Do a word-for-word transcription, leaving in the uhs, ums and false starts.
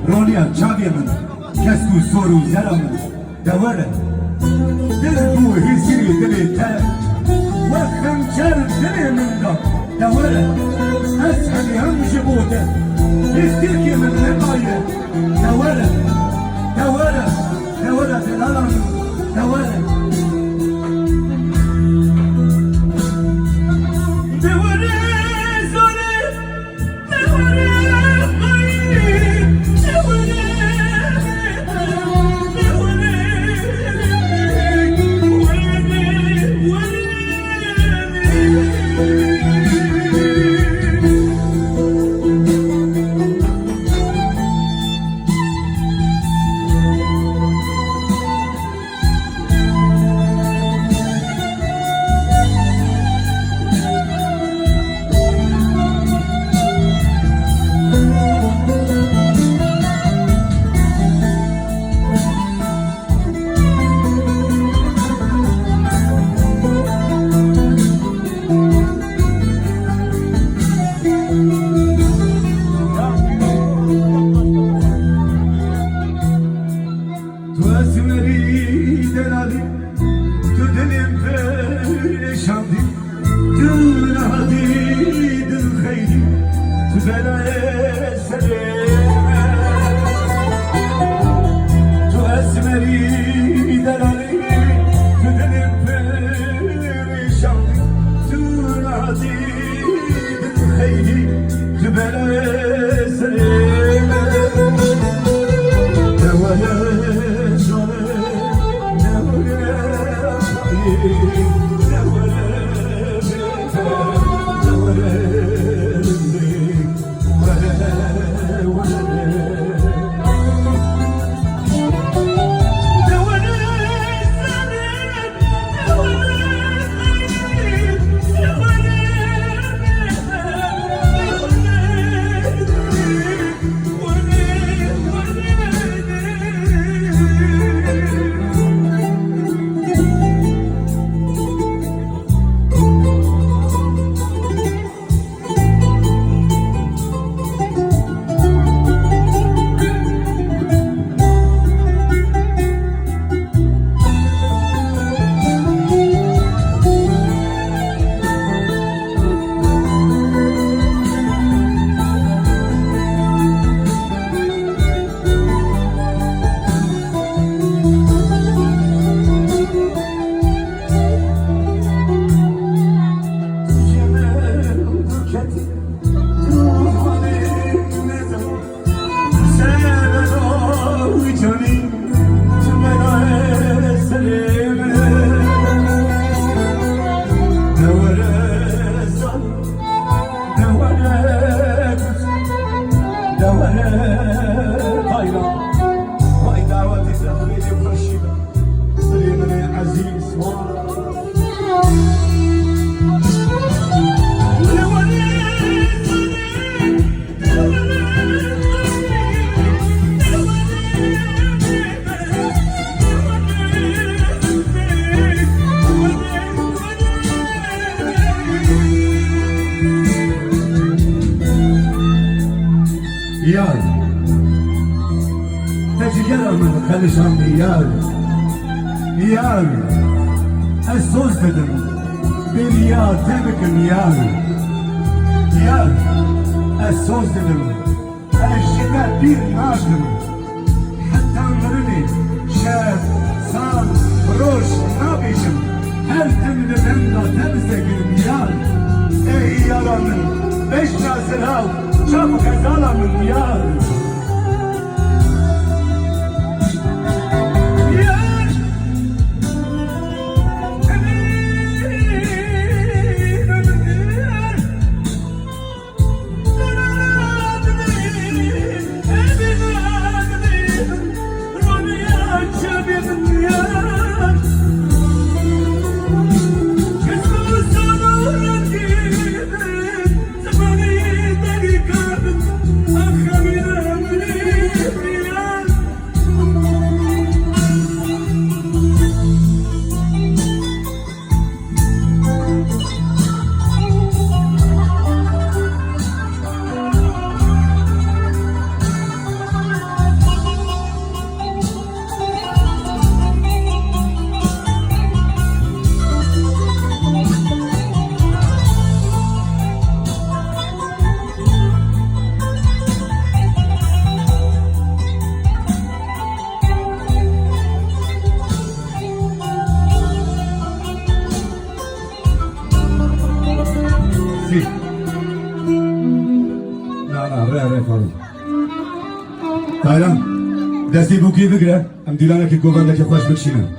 Roniya çavê min, kesk û sor û zera min, de were. Dil bû hîsirî dilê te, wek xencer dilê min da, de were. Ez hebîyam ji bo te, lîstikê min nedaye, de were. De were, de were delala min, de were. De were zore. Tu esmerî delalî, tu dilê min perêşandî, tu niha dî dil xeyrî, tu belayê serê me. Tu esmerî delalî, tu dilê min perêşandî, tu niha dî Xeyrî ji belayê serê me. Ne were zore, ne were xayî, ne were bêdeng, ne were rindek, were, were. Yar, te cigera min qelişandî yar. Yar, ez soz didim, bêriya te bikim yar. Yar, ez soz didim, ez ji te bîr nakim. Heta mirinê şev, sal, roj nabêjim. Her tim li denda te bisekirim yar. Ey yara min, beşna zirav, çav û xezala min yar. Yar. Erê, pardon. Taylan, destê bûkê bigire, em dîlanekî govendekî xweş bikişînin.